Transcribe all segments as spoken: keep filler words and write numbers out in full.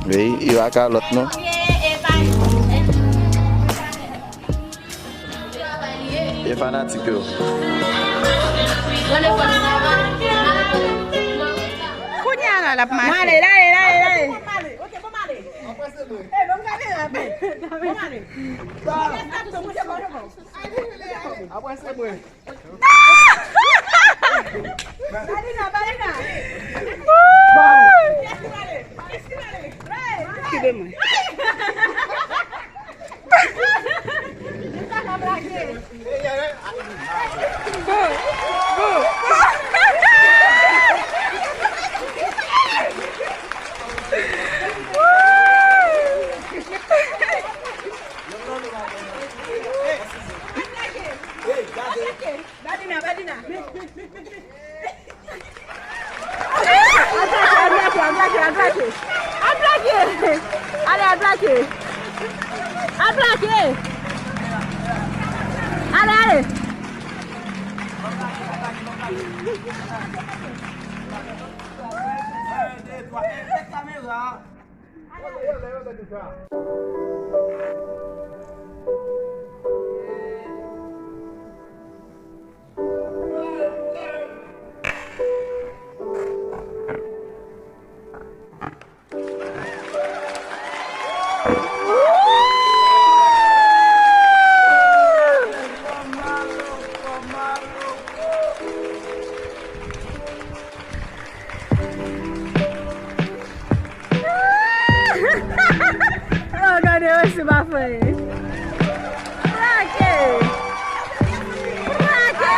Wi, yo pa kalòt non. E fanatik yo. Kounye a la, l ap mache. Mwen ale, l ale, l ale, l ale. Apre se mwen. Balina, balina. Kite mwen. Bon, bon. Badina, badina. Al plake, al plake, al plake. Al plake. Ale, al plake. Al plake. Ale, ale. Oh, gade yo, se pa fè. Plake! Plake!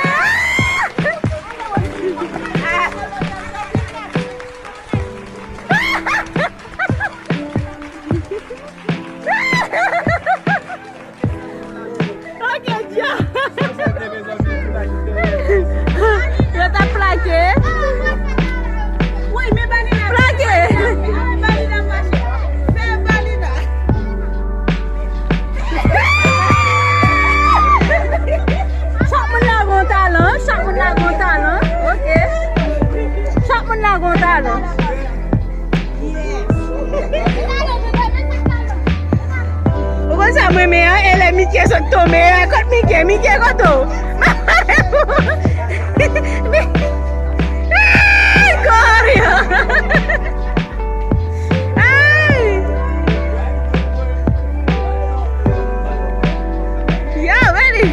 Ok, dja. Yo t ap plake. Plake. Chak moun la gon talan, chak moun la gon talan. Ok. Chak moun la gon talan. Ou konn sa mwen renmen an? E lè Mike sot tonbe a, kot Mike? Mike kote w? Ay, Gloria! Ay! Yo, ready?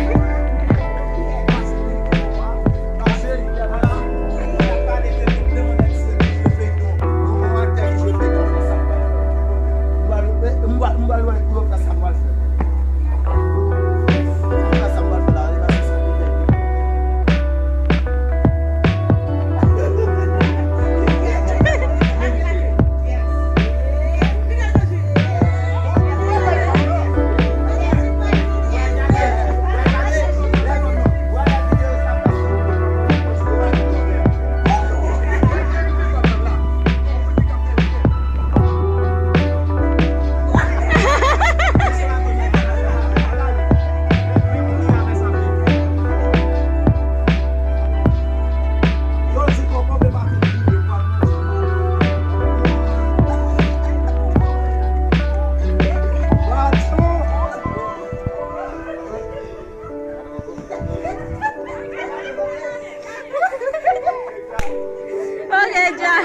Ok, dja.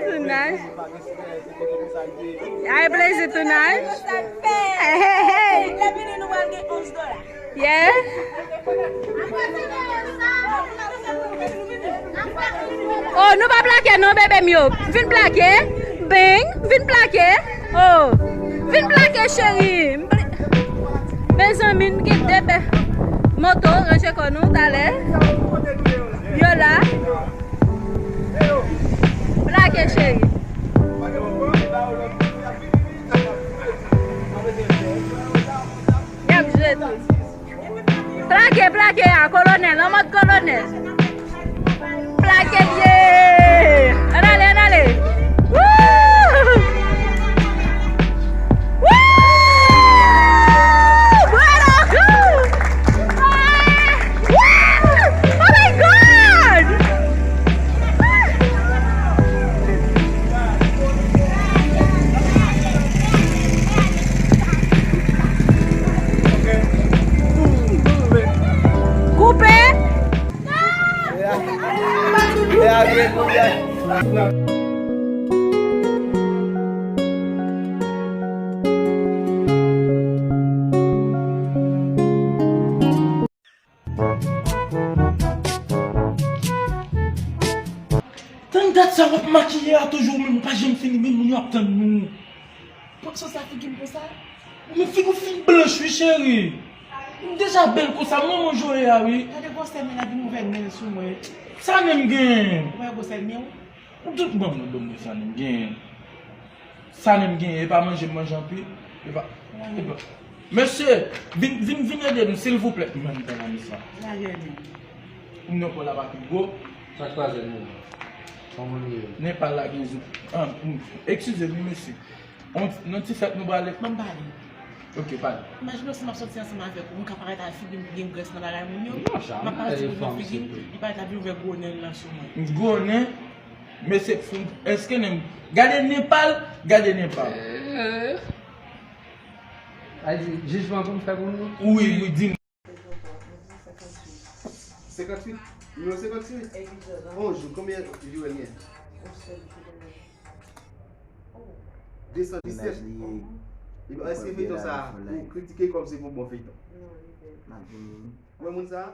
Tonight. Ay, plezi tonight. Hey, hey, hey. Yeah. Oh, nou pa plake non, bebe m yo. Vin plake. Bang, vin plake. Oh, vin plake, cheri. M pl- Mezanmi, m gen de bè moto, ranje kò nou talè. Yo la. Plake, cheri. Y ap jwe tou. Plake, plake a, kolonèl, an mòd kolonèl. Plake l ye! Ann ale, ann ale! Woo! Woo! Bwè loko! Woo! Oh my God! Makiye a toujou menm, ou pa janm fini, menm moun yo ap tann nou. Pran sòs la figi m konsa. Men figi w fin blanch wi cheri. M deja bèl konsa, mwen mwen joye a wi. Gade gwosè men la vin ouvè nen l sou mwen. Sa nen m genyen? Ou wè gwosè nen w? Ou tout ban mwen, ban mwen sa nen m genyen. Sa nen m genyen, e pa manje m manje anpil. E pa, e pa. Mesye, vin, vin, vin ede nou, silvouplè. Mwen m pran nan misyon. Lage nen. Ou nan kò la pa pi gwo. Sa k pase nou? Kòman nou ye? Nepal la gen zo. Ah, mm. Eskize m wi mesye. On, nan ti fèt nou prale. Ban m pale. Ok, pale. Imajine w si m ap soti ansanm avèk ou, m ka parèt ak figi m ki gen grès nan bagay moun yo. Non, jamè. M ap parèt sou figi m, li parèt ap vin ouvè gwo nen l lan sou mwen. Gwo nen? Mesye, fou, èske nen, gade nen pa l, gade nen pa l. Eh. A di, jijman pou m fè pou nou? Wi, wi, di m. Senkanntuit? Nimewo senkanntuit? Bonjou, konbyen jouwè l gen? Desan disèt. Epi, èske feyton sa a, ou kritike kòm se pa yon bon feyton? Ou wè moun sa a?